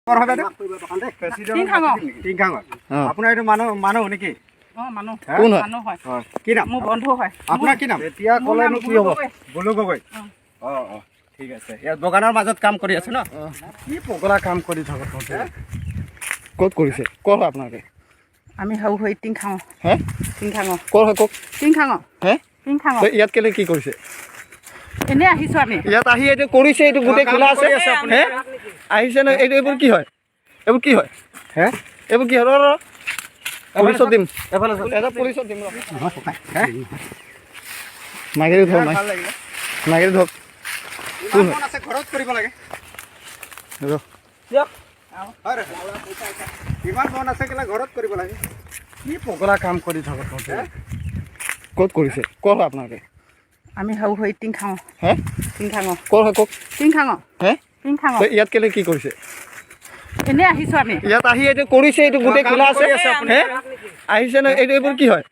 ক'ৰ হয় বাইদেউ? টিংখাঙৰ। টিংখাঙৰ। অ। আপোনাৰ এইটো মানুহ মানুহ নেকি? অ, মানুহ। কোন হয়? মানুহ হয়। হয়, কি নাম? মোৰ বন্ধু হয়। আপোনাৰ কি নাম? এতিয়া মোৰ ক'লেনো নাম কি হ'ব? বুলু গগৈ। বুলু গগৈ। অ। অ, ঠিক আছে। ইয়াত বাগানৰ মাজত কাম কৰি আছে ন? কি পগলা কাম কৰি থাক তহঁতে? ক'ত কৰিছে? ক'ৰ হয় আপোনালোকে? আমি হাউ হৈ টিংখাঙৰ। হে? টিংখাঙৰ। ক'ৰ হয় কওক? টিংখাঙৰ। হে? টিংখাঙৰ। তই ইয়াত কেলে কি কৰিছে? এনেই আহিছোঁ আমি। ইয়াত আহি এইটো কৰিছে, এইটো গোটেই কাম খোলা আছে। কৰি আছে আপুনি? হে, আহিছে ন? এইটো এইবোৰ কি হয়? এইবোৰ কি হয়? হে? এইবোৰ কি হয়? ৰ, ৰ, পুলিচত দিম। এফালে চাওক। এটা পুলিচত দিম, ৰ। মাইকেৰি ধৰক, ভাল লাগিলে। মাইকেৰি ধৰক। ইমান মন আছে ঘৰত কৰিব লাগে। ৰ। হয় ৰে। ইমান মন আছে কেলা ঘৰত কৰিব লাগে। কি পগলা কাম কৰি থাক তহঁতে? ক'ত কৰিছে? ক'ৰ হয় আপোনালোকে? আমি হাউ হৈ টিংখাঙৰ। হে? টিংখাঙৰ। ক'ৰ হয় কওক? টিংখাঙৰ। হে? টিংখাঙৰ। তই ইয়াত কেলে কি কৰিছে? এনেই আহিছোঁ আমি। ইয়াত আহি এইটো কৰিছে, এইটো গোটেই কাম খোলা আছে। কৰি আছে আপুনি? হে, আহিছে ন? এইটো এইবোৰ কি হয়?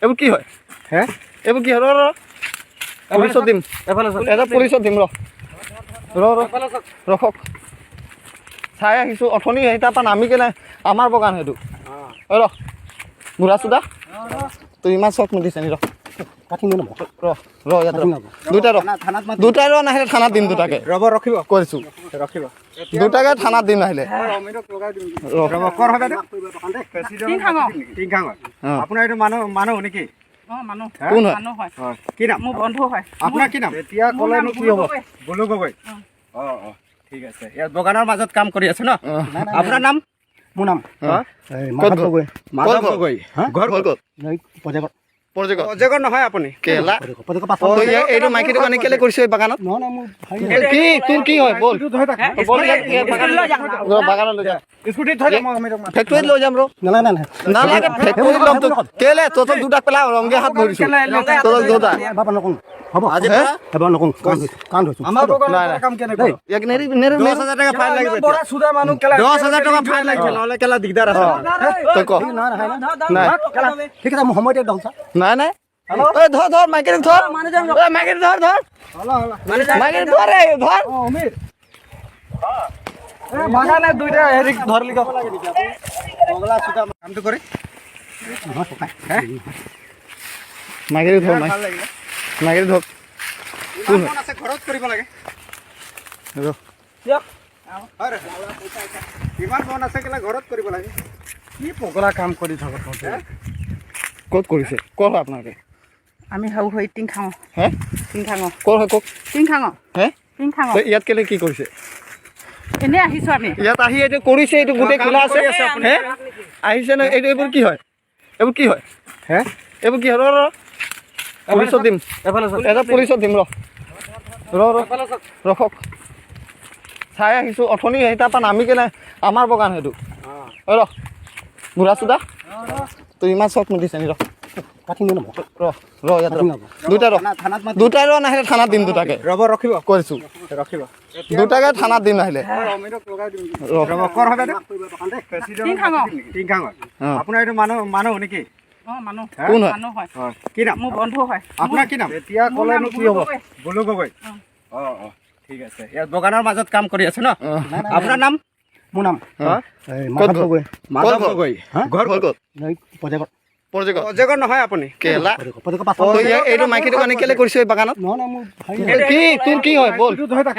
এইবোৰ কি হয়? হে? এইবোৰ কি হয়? ৰ, ৰ, পুলিচত দিম। এফালে চাওক। এটা পুলিচত দিম, ৰ, ৰ, ৰ। ৰখক, চাই আহিছোঁ অথনি সেই তাৰপৰা নামি কেনে আমাৰ বাগান সেইটো। ঐ ৰ, বুঢ়া চুদা, তই ইমান চক মিলিছে নি? ৰ। কাটি নল'ব। ৰ, ৰ, ইয়াত ৰ। দুটা ৰ। থানাত মাতি। দুটা ৰ, নাহিলে থানাত দিম দুটাকে। ৰ'ব, ৰখিব। কৰিছোঁ। ৰখিব। দুটাকে থানাত দিম নাহিলে। অমিতক লগাই দিম। ৰ। ৰ'ব, ক'ৰ হয় বাইদেউ? টিংখাঙৰ। টিংখাঙৰ। অ। আপোনাৰ এইটো মানুহ মানুহ নেকি? অ, মানুহ। কোন হয়? মানুহ হয়। হয়, কি নাম? মোৰ বন্ধু হয়। আপোনাৰ কি নাম? এতিয়া মোৰ নাম ক'লেনো কি বুলু হ'ব? গগৈ। বুলু গগৈ। অ। অ, ঠিক আছে। ইয়াত বাগানৰ মাজত কাম কৰি আছে ন? অ। আপোনাৰ নাম? মোৰ নাম অ। এই ক'ত মাধৱ ঘৰ? গগৈ। মাধৱ ঘৰ? গগৈ। হা? ঘৰ ঘৰ ক'ত? এই পজেকত। পৰজেগত। অজগৰ নহয় আপুনি? কেলা। পজেকত পাঁচ। তই এইটো মাইকীটো আনি কেলে কৰিছে এই বাগানত? নহয় নহয়, মোৰ ভাই। কি তোৰ কি হয়? ব'ল। ধৰি থাক। ব'ল, ইয়াত বাগানত, ৰ, বাগানত লৈ যা। স্কুটিত থৈ দে, মই অমিতক মাতিম। ফেক্টৰীত লৈ যাম, ৰ। নালাগে, নালাগে। নালাগে, ফেক্টৰীত ল'ম তোক। কেলে তহঁতক দুটাক পেলাই ৰংগে হাত ধৰিছো তহঁতক দুটা। এবাৰ নকওঁ, হ'ব। আজি হে? এবাৰ নকওঁ, কাণ ধৰিছো, কাণ ধৰিছো। আমাৰ নাই, নাই। কাম কেনেকৈ? ইয়াক নেৰি, নেৰি। 10,000 টকা ফাইন লাগিব। বৰা চুদা মানুহ কেলা। 10,000 টকা ফাইন লাগিব, নহ'লে কেলা দিগদাৰ আছে। তই ক। নাই নাই নাই। ঠিক আছে, মোৰ সময় দিয়ক দহ। নাই নাই, ঐ ধৰ, ধৰ মাইকেৰিক ধৰ। ঐ মাইকেৰিক ধৰ, ধৰ মাইকেৰিক, ধৰ, এই ধৰ। বাগানে দুইটা হেৰি ধৰলি। পগলা চুদা কামটো কৰি। নহয়। মাইকেৰিক ধৰ। ভাল লাগিলে। মাইকেৰিক ধৰ। ইমান মন আছে ঘৰত কৰিব লাগে। ৰ। হয় ৰে। ইমান মন আছে কেলা ঘৰত কৰিব লাগে। কি পগলা কাম কৰি থাক তহঁতে? ক'ত কৰিছে? ক'ৰ হয় আপোনালোকে? আমি হাউ হৈ টিংখাঙৰ। হে? টিংখাঙৰ। ক'ৰ হয় কওক? টিংখাঙৰ। হে? টিংখাঙৰ। তই ইয়াত কেলে কি কৰিছে? এনেই আহিছোঁ আমি। ইয়াত আহি এইটো কৰিছে, এইটো গোটেই কাম খোলা আছে। কৰি আছে আপুনি? হে, আহিছে ন? এইটো এইবোৰ কি হয়? এইবোৰ কি হয়? হে? এইবোৰ কি হয়? ৰ, ৰ, পুলিচত দিম। এফালে চাওক। এটা পুলিচত দিম, ৰ, ৰ, ৰ। ৰখক, চাই আহিছোঁ অথনি সেই তাৰপৰা নামি কেনে আমাৰ বাগান সেইটো। ঐ ৰ, বুঢ়া চুদা, তই ইমান চক মিলিছে নি? ৰ। কাটি নল'ব। ৰ, ৰ, ইয়াত ৰ। দুটা ৰ। থানাত মাতি। দুটা ৰ, নাহিলে থানাত দিম দুটাকে। ৰ'ব, ৰখিব। কৰিছোঁ। ৰখিব। দুটাকে থানাত দিম নাহিলে। অমিতক লগাই দিম। ৰ। ৰ'ব, ক'ৰ হয় বাইদেউ? টিংখাঙৰ। টিংখাঙৰ। অ। আপোনাৰ এইটো মানুহ মানুহ নেকি? অ, মানুহ। কোন হয়? মানুহ হয়। হয়, কি নাম? মোৰ বন্ধু হয়। আপোনাৰ কি নাম? এতিয়া মোৰ নাম ক'লেনো কি বুলু হ'ব? গগৈ। বুলু গগৈ। অ। অ, ঠিক আছে। ইয়াত বাগানৰ মাজত কাম কৰি আছে ন? অ। আপোনাৰ নাম? মোৰ নাম অ। এই ক'ত মাধৱ ঘৰ? গগৈ। মাধৱ ঘৰ? গগৈ। হা? ঘৰ ঘৰ ক'ত? এই পজেকত। পৰজেগত। অজগৰ নহয় আপুনি? কেলা। পজেকত পাঁচ। তই এইটো মাইকীটো আনি কেলে কৰিছে এই বাগানত? নহয় নহয়, মোৰ ভাই। কি তোৰ কি হয়? ব'ল। ধৰি থাক।